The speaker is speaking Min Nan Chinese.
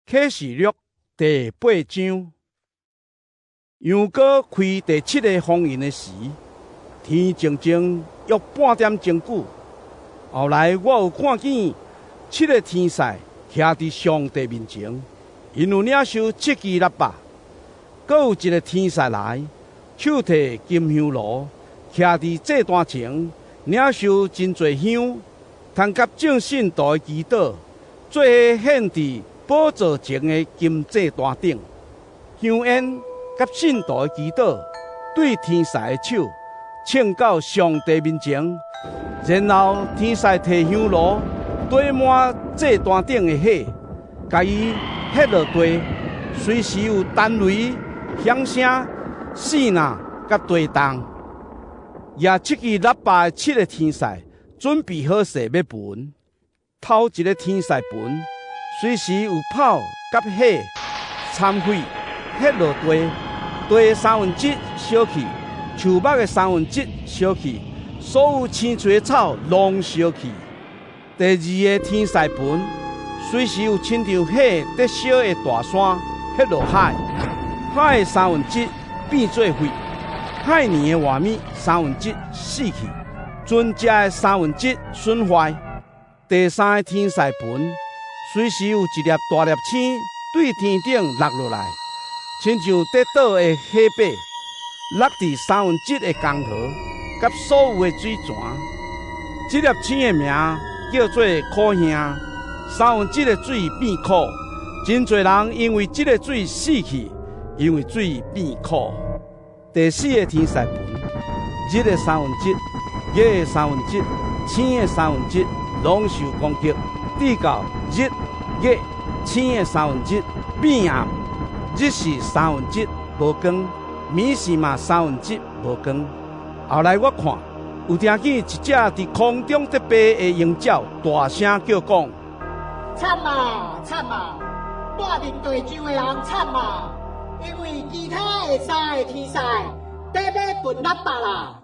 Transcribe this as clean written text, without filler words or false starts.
啟示錄第八章，羊羔開第七个封印的時，天靜靜約半點鐘久。後來我有看見七个天使徛佇上帝面前，𪜶有領受七支喇叭。閣有一个天使來，手提金香爐，徛佇祭壇前，領受真濟香，摠佮眾聖徒的祈禱，做伙獻佇寶座前的金祭壇頂。香煙佮聖徒的祈禱，對天使的手，衝到上帝面前。然後天使提香爐，綴滿祭壇頂的火，共伊彼落地，隨時有彈雷、響聲、爍爁佮地動。舉七支喇叭的七个天使準備好勢欲歕。頭一个天使歕，隨時有炮佮火摻火彼落地，地的三分之一燒去，樹木的三分之一燒去，所有青翠的草攏燒去。第二个天使歕，隨時有親像火佇燒的大山彼落海，海的三分之一變做血，海裡的活物三分之一死去，船隻的三分之一損壞。第三个天使歕，隨時有一粒大粒星對天頂落落來，親像佇倒的火把，落佇三分之一的江河，佮所有的水泉。這粒星的名叫做苦兄。三分之一的水變苦，真濟人因為這个水死去，因為水變苦。第四个天使歕，日的三分之一、月的三分之一、星的三分之一，攏受攻擊，直到日、月、星的三分之一變暗，日時三分之一無光，暝時嘛三分之一無光。後來我看，有聽見一隻佇空中佇飛的鷹鳥，大聲叫講：慘啊慘啊！住佇地上的人慘啊！因為其他的三个天使欲欲歕喇叭啦。